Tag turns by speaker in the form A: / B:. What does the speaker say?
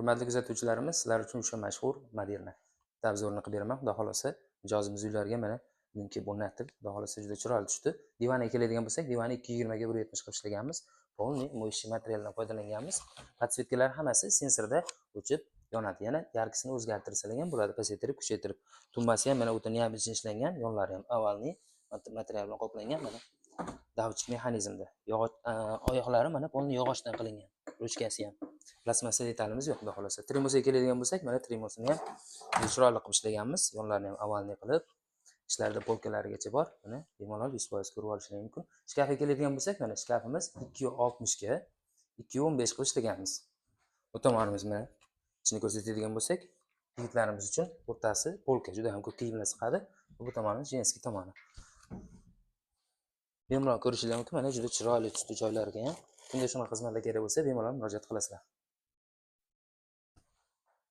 A: Hurmatli kuzatuvchilarimiz, sizlar uchun o'sha mashhur Moderna обзор ini qilib beraman. Xudo xohlasa, mijozimiz uylariga mana bugun kelib o'rnatib, xudo xohlasa, juda chiroyli tushdi. Divanga keladigan bo'lsak, divanni 2,20 ga 1,70 qilib ishlaganmiz. Полный моющий materialdan foydalanganmiz. Подсветка lar hammasi sensorda o'chib yonadi. Yana яркость ini o'zgartirsalar ham bo'ladi, pasaytirib, kuchaytirib. Tumbasi ham mana o'ta необычный ishlangan, yonlari ham овальный material bilan qoplangan, mana доводчик mexanizmda. Yog'och oyoqlari mana полный yog'ochdan qilingan. Ruchkasi ham. Plastmassa detalimiz yo'q, xudo xohlasa. Trimosga keladigan bo'lsak, mana trimosini ham juda chiroyli qilib ishlaganmiz. Yonlarini ham овальный qilib, ishlarida полка larigacha bor. Mana bemalol 100% ko'rib olishingiz mumkin. Shkafga keladigan bo'lsak, mana shkafimiz 2,60 ga 2,15 qilib ishlaganmiz. Bu tomonimiz, mana ichini ko'rsatadigan bo'lsak, yigitlarimiz uchun o'rtasi полка, juda ham ko'p kiyimlar siqadi. Bu tomonimiz женский tomoni. Bemalol ko'rishingiz mumkin, mana juda chiroyli tushdi joylariga ham. Kimga shunaqa xizmatlar kerak bo'lsa, bemalol murojaat qilasizlar.